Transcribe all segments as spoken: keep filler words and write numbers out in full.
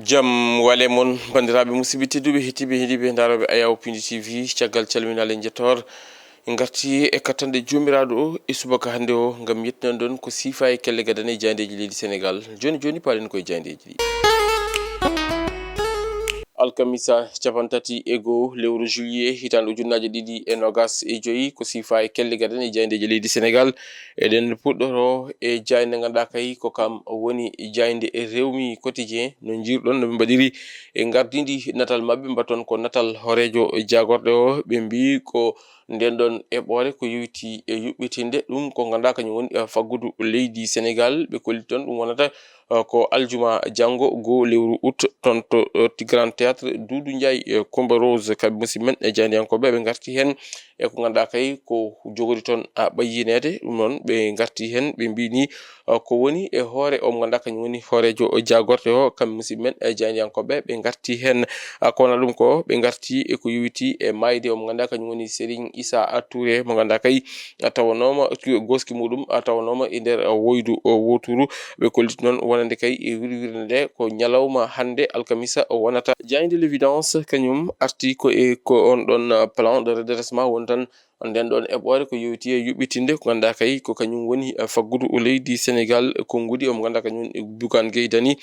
Jam wale mon, banndiraaɓe musidɓe tedduɓe, heɗiiɓe, heɗiiɓe, ndaarooɓe Ayaw Pindi T V, caggal calminaale e njettoor, en ngarti e kattanɗe Joomiraaɗo o e subaka hannde o ngam yettinande on ko siifa e kelle gadane e jaayndeeji leydi Senegaal. Jooni jooni, paalen ko e jaayndeeji ɗi. Alkamisa cappanɗe tati e goo lewru juillet hitaande ujunnaaje ɗiɗi e noogas e joy, ko siifa e kelle gadane e jaayndeeji leydi Senegaal. Eɗen puɗɗoro e jaaynde ngannduɗaa kay ko kam woni jaaynde Rewmi Quotidien. No njiirɗon no ɓe mbaɗiri e ngardiindi natal maɓɓe, mbaton ko natal hooreejo jaagorɗe o, ɓe mbii ko nden ɗon eɓɓoore ko yowiti e yuɓɓitinde ɗum ko ngannduɗaa kañum woni, eh, faggudu leydi Senegaal. Ɓe kolliton ɗum wonata, eh, ko aljuma janngo goo lewru août, toon to, eh, Grand Théâtre, Doudou Ndiaye, eh, Coumba Rose, kamɓe musidɓe men e jaayndiyankooɓe, ɓe ngarti heen e ko ngannduɗaa kay ko jogori toon, ah, ɓayyineede. Ɗum noon ɓe ngarti heen, ɓe mbii ni, ah, ko woni e hoore o mo ngannduɗaa kañum woni hooreejo jaagorɗe o, kamɓe musidɓe men e jaayndiyankooɓe, ɓe ngarti heen. Ah, ko wonaa ɗum ko, ɓe ngarti e ko yowiti e maayde o mo ngannduɗaa kañum woni Serigne Issa Touré, mo ngannduɗaa kay, ah, tawanooma, gooski muuɗum, ah, tawanooma e nder, ah, woydu, ah, wooturu. Ɓe kolliti noon wonande kay e wirwirnde nde ko ñalawma hannde alkamisa o wonata. Jaaynde L'Évidence kañum arti ko e ko on ɗon, ah, plan de redressement woni tan nden ɗon eɓɓoore ko yowiti e yuɓɓitinde ko ngannduɗaa kay ko kañum woni, eh, faggudu leydi Senegaal, konngudi o mo ngannduɗaa kañum woni Bougane Gueye Dany.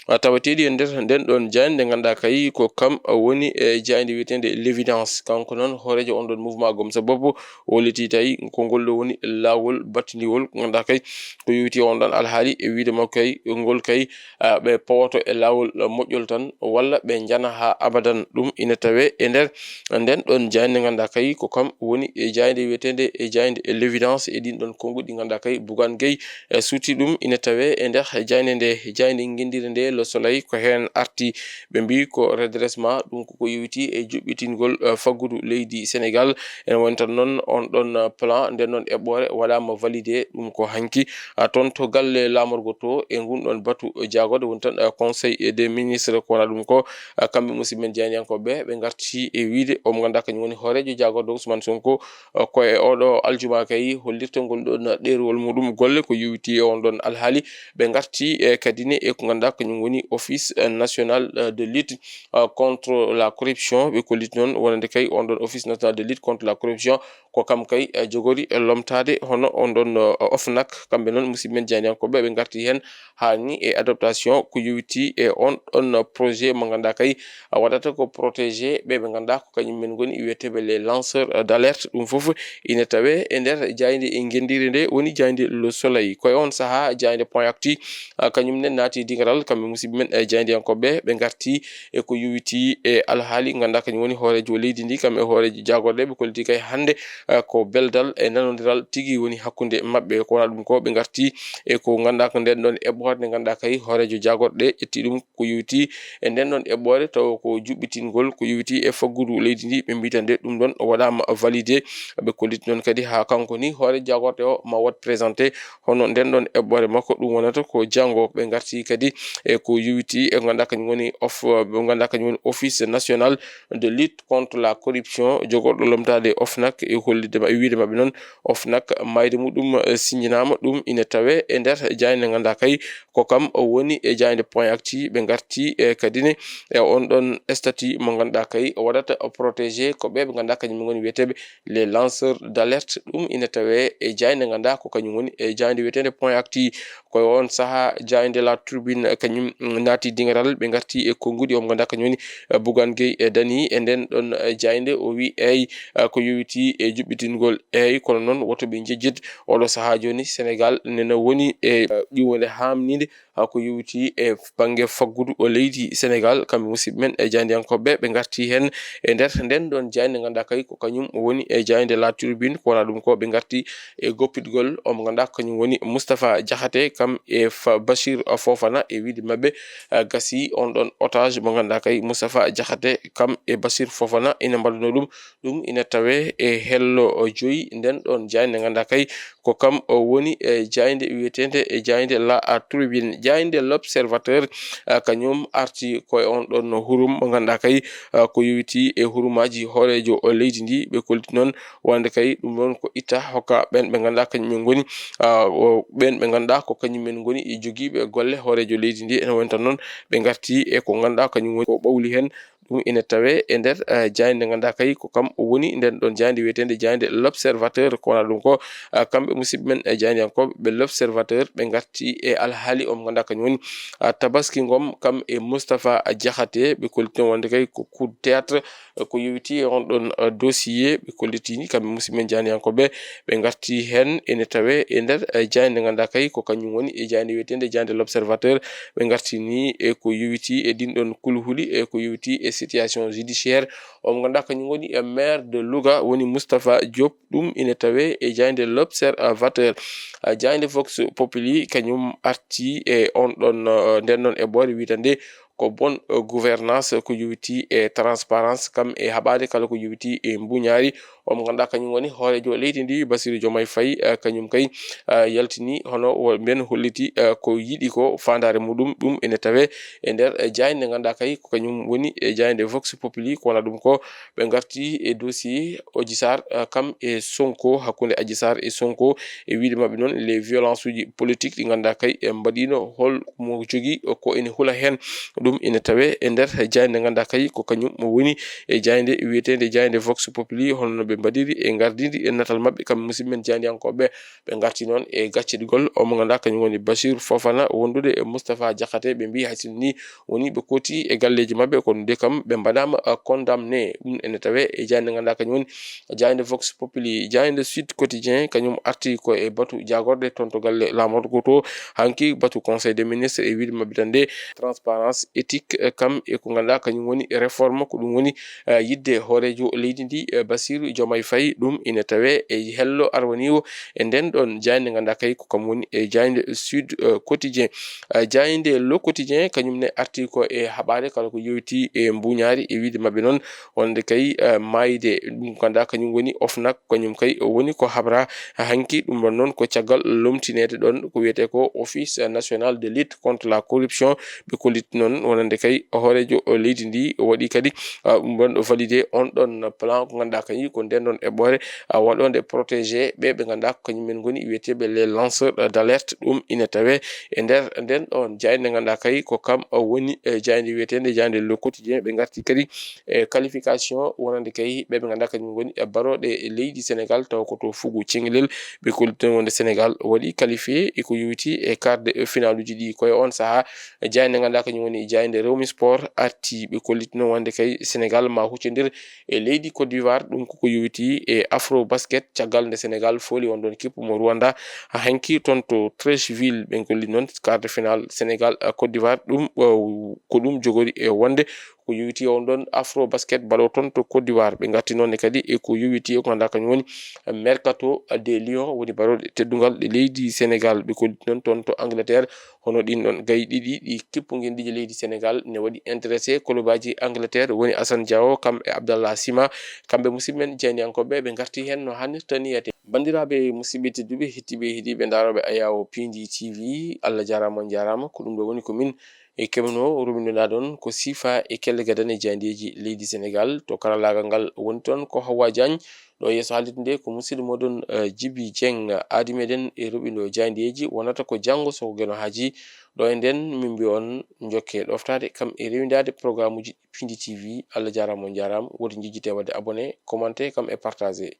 Ah, taweteeɗi e nder nden ɗon jaaynde ngannduɗaa kay ko kam woni e jaaynde wiyeteende L'Évidence. Kanko noon hooreejo on ɗon mouvement Gom Sa Bopp o holliti tawi ko ngol ɗo woni laawol battindiwol ko ngannduɗaa kay ko yowiti on ɗon alhaali e wiyde makko kay ngol kay, ah, ɓe pawoto e laawol moƴƴol tan walla ɓe njana haa abadan. Ɗum ina tawee e nder nden ɗon jaaynde ngannduɗaa kay ko kam woni e jaaynde wiyeteende e jaaynde e L'Évidence e ɗin ɗon konngudi ngannduɗaa kay Bougane Gueye, eh, suuti ɗum ina tawee e nder jaaynde nde, jaaynde ngenndire nde Le Soleil ko heen arti. Ɓe mbii ko redressement, ɗum koko yowiti e juɓɓitingol, eh, faggudu leydi Senegaal. Ene woni tan noon on ɗon, eh, plan, nden noon eɓɓoore waɗaama validé, ɗum ko hanki. Ah, toon to galle laamorgo to e ngun ɗon batu jaagorɗe woni tan, eh, Conseil des ministres, ko wonaa ɗum ko, eh, kamɓe musidɓe men jaayndiyankooɓe ɓe ngarti e wiyde o mo ngannduɗaa kañum woni hooreejo jaagorɗe Ousmane Sonko, eh, ko e oɗo aljuma kay hollirta ngol ɗon ɗeerwol muuɗum golle ko yowiti e on ɗon alhaali. Ɓe ngarti e kadi ne e ko ngannduɗaa kañum woni Office, eh, National, eh, de lutte, eh, contre la corruption. Ɓe kolliti noon wonande kay on ɗon Office National de lutte contre la corruption ko kam kay, eh, jogori, eh, lomtaade hono on ɗon, eh, OFNAC. Kamɓe noon musidɓe men jaayndiyankooɓe ɓe ngarti heen haa ni e adaptation ko yowiti e on ɗon projet mo ngannduɗaa kay, ah, waɗata ko protégé ɓe ɓe ngannduɗaa ko kañum men ngoni wiyeteeɓe les lanceurs d'alerte. Ɗum fof ina tawee e nder jaaynde e ngenndire nde woni jaaynde Le Soleil. Ko e on sahaa jaaynde Point Actu, ah, kañum nen naati dingiral kamɓe musidɓe men e jaayndiyankooɓe ɓe ngarti e ko yowiti e alhaali ngannduɗaa kañum woni hooreejo leydi ndi kam e hooreejo jaagorɗe ɓe kolliti kay hannde, eh, ko beldal e nanondiral tigi woni hakkunde maɓɓe. Ko wonaa ɗum ko ɓe ngarti e ko ngannduɗaa ko nden ɗon eɓɓoore nde ngannduɗaa kay hooreejo jaagorɗe ƴetti ɗum ko yowiti e nden ɗon eɓɓoore tawa ko juɓɓitingol ko yowiti e faggudu leydi ndi. Ɓe mbii tan nde ɗum ɗon o waɗaama validé. Ɓe kolliti noon kadi haa kanko ni hoore jaagorɗe o ma waɗ présenté hono nden ɗon eɓɓoore makko ɗum wonata ko janngo. Ɓe ngarti kadi e ko yowiti e ngannduɗaa kañum woni of-, ɓe ngannduɗaa kañum woni Office National de lutte contre la corruption, jogorɗo lomtaade OFNAC e hollitde ma-, e wiyde maɓɓe noon, OFNAC, maayde muɗum, eh, siññinaama. Ɗum ina tawee e nder jaaynde ngannduɗaa kay ko kam woni e jaaynde Point Actu. Ɓe ngarti e kadi ne e on ɗon statut mo ngannduɗaa kay waɗata protégé ko ɓe ɓe ngannduɗaa kañum ngoni wiyeteeɓe les lanceurs d'alerte. Ɗum ina tawee e jaaynde ngannduɗaa ko kañum woni e jaaynde wiyeteende Point Actu. Ko e on sahaa jaaynde La Tribune kañum naati dingiral, ɓe ngarti e konngudi o mo ngannduɗaa kañum woni, eh, Bougane Gueye, eh, Dany e nden ɗon, eh, jaaynde. O wi eey, eh, ko yowiti e juɓɓitingol eey, kono noon woto ɓe njejjit oɗo sahaa jooni Senegaal nena woni e, eh, ƴiwonde haamniinde, ah, ko yowiti e bannge faggudu o leydi Senegaal. Kamɓe musidɓe men e jaayndiyankooɓe ɓe ngarti heen e nder nden ɗon jaaynde ngannduɗaa kay ko kañum woni e jaaynde La Tribune. Ko wonaa ɗum ko ɓe ngarti e goppitgol o mo ngannduɗaa ko kañum woni Moustapha Diakhaté kam e Fa-, Bachir Fofana e wiyde maɓɓe, ah, gasi on ɗon otage mo ngannduɗaa kay Moustapha Diakhaté kam e Bachir Fofana ina mbaɗuno ɗum. Ɗum ina tawee e hello joyi nden ɗon jaaynde ngannduɗaa kay ko kam, o woni e jaaynde wiyeteende e jaaynde La Tribune. Jaaynde L'Observateur, ah, kañum arti ko e on ɗon hurum mo ngannduɗaa kay, ah, ko yowiti e hurumaaji hooreejo leydi ndi. Ɓe kolliti noon wonde kay ɗum ɗon ko itta hokka ɓeen ɓe ngannduɗaa kañum en ngoni, ah, o, ɓeen ɓe ngannduɗaa ko kañum en ngoni e jogiiɓe golle hooreejo leydi ndi. Ene wonta noon ɓe ngarti e ko ngannduɗaa kañum woni ko ɓawli heen. Ɗum ene tawee e nder, eh, jaaynde nde ngannduɗaa kay ko kam o woni nden ɗon jaaynde wiyeteende jaaynde L'Observateur. Ko wona ɗum ko, eh, kamɓe musidɓe men, eh, jaayndiyankooɓe ɓe L'Observateur ɓe ngarti e alhaali o mo ngannduɗaa kañum woni, ah, Tabaski Ngom kam e Moustapha Diakhaté. Ɓe kolliti noon wonde kay ko coup de théâtre, eh, ko yowiti e on ɗon, eh, dossier. Ɓe kolliti ni kamɓe musidɓe men jaayndiyankooɓe ɓe ngarti heen ene tawee e nder, eh, jaaynde nde ngannduɗaa kay ko kañum woni e jaaynde wiyeteende jaaynde L'Observateur. Ɓe ngarti ni e ko yowiti e ɗin ɗon kulhuli e ko yowiti e situation judiciaire. O mo ngannduɗaa kañum woni e maire de Louga woni Moustapha Diop. Ɗum ine tawee e jaaynde L'Observateur. Ah, jaaynde Vox Populi kañum arti e on ɗon, eh, nden noon e ɓoore wiyetande ko bonne, eh, gouvernance ko yowiti e transparence kam e haɓaade kala ko yowiti e mbuñaari. O mo ngannduɗaa kañum woni hooreejo leydi ndi Bassirou Diomaye Faye, eh, kañum kay, eh, yaltini hono o mbiyen holliti, eh, ko yiɗi ko faandaare muɗum. Ɗum ene tawee e nder, eh, jaaynde nde ngannduɗaa kay ko kañum woni e jaaynde Vox Populi. Ko wona ɗum ko ɓe ngarti e dossier Adji Sarr, eh, kam e Sonko, hakkunde Adji Sarr e Sonko, e wiyde maɓɓe noon les violences uji politique ɗi ngannduɗaa kay e mbaɗiino hol mo jogii ko ene hula heen. Ɗum ene tawee e nder jaaynde nde ngannduɗaa kay ko kañum mo woni e jaaynde wiyeteende jaaynde Vox Populi, hono no ɓe mbaɗiri e ngardidi e natal maɓɓe kamɓe musidɓe men jaayndiyankooɓe. Ɓe ngarti noon e gacceɗigol o mo ngannduɗaa kañum woni Bachir Fofana wondude e Moustapha Diakhaté. Ɓe mbiyi hay sinno ni woni ɓe kooti e galleeji maɓɓe, kono de kam ɓe mbaɗaama, ah, condamné. Ɗum ene tawee e jaaynde nde ngannduɗaa kañum woni jaaynde Vox Populi. Jaaynde Sud Quotidien kañum arti ko e batu jaagorɗe toon to galle laamorgo to, hanki batu Conseil des ministres e wiyde maɓɓe tan de transparence éthique, eh, kam e ko ngannduɗaa kañum woni réforme, ko ɗum woni, eh, yiɗde hooreejo leydi ndi, eh, Bassirou Diomaye Faye. Ɗum ine tawee e hello arwaniiwo e nden ɗon jaaynde nde ngannduɗaa kay ko kam woni e jaaynde Sud, eh, Quotidien. Eh, jaaynde Le Quotidien kañum ne arti ko e haɓaade kala ko yowiti e mbuñaari e wiyde maɓɓe noon wonde kay, eh, maayde ɗum ngannduɗaa kañum woni OFNAC, kañum kay woni ko habra hanki. Ɗum ɗon noon ko caggal lomtineede ɗon ko wiyetee ko Office National de Lutte contre la Corruption. Ɓe kolliti noon wonande kay hooreejo leydi ndi waɗi kadi, ah, ɗum ɗon validé on ɗon plan ko ngannduɗaa kañum ko nden ɗon eɓɓoore, ah, waɗoonde protégé ɓe ɓe ngannduɗaa ko kañum en ngoni wiyeteeɓe les lanceurs d'alerte. Ɗum ina tawee e nder nden ɗon jaaynde nde ngannduɗaa kay ko kam woni, eh, jaaynde wiyeteende jaaynde Le Quotidien. Ɓe ngarti kadi e qualification wonande kay ɓe ɓe ngannduɗaa kañum ngoni e barooɗe e leydi Sénégal taw ko to fugu Cengelel. Ɓe kolliti noon wonde Sénégal waɗi qualifié e ko yowiti e quart de finale uji ɗi. Ko e on sahaa jaaynde ngannduɗaa kañum woni jaaynde Rewmi Sport arti. Ɓe kolliti noon wonde kay Sénégal ma huccondir e leydi Côte d'Ivoire. Ɗum koko yowiti e Afro Basket caggal nde Sénégal fooli on ɗon kippu mo Rwanda hanki toon to Treichville. Ɓe kolliti noon quart de finale Sénégal, eh, Côte d'Ivoire. Ɗum, eh, ko ɗum jogori e wonde ko yowiti on ɗon Afro Basket balo toon to Côte d'Ivoire. Ɓe ngarti noon ne kadi e ko yowiti e ko ngannduɗaa kañum woni mercato des Lions, woni barooɗe teddungal ɗe leydi Sénégal. Ɓe kolliti noon toon to Angleterre hono ɗin ɗon gayi ɗiɗi ɗi kippu ngendiije leydi Sénégal ne waɗi intéressé. Kolobaaji Angleterre woni Assane Diao kam e Abdallah Sima. Kamɓe musidɓe men jaayndiyankooɓe ɓe ngarti heen no hannirta ni yiyete. Banndiraaɓe musidɓe tedduɓe, hettiiɓe e heɗiiɓe ndaarooɓe Ayaawo Piindi T V, Allah jaaraama, on njaaraama. Ko ɗum ɗo woni ko min e keɓno rumindoɗaa ɗon ko siifa e kelle gadane jaayndeeji leydi Sénégal. To karallaagal ngal woni toon ko Hawwa Diagne. Ɗo yeeso haalirde nde ko musidɗo mooɗon, eh, Djiby Dieng. Aadi meɗen e ruɓindo jaayndeeji wonata ko janngo so ko Geno haaji. Ɗo e nden min mbiya on njokke ɗoftaade kam e rewindaade programme uji Piindi T V. Allah jaaraama, on njaaraama. Woto njejjite waɗde abonné, commenté kam e partagé.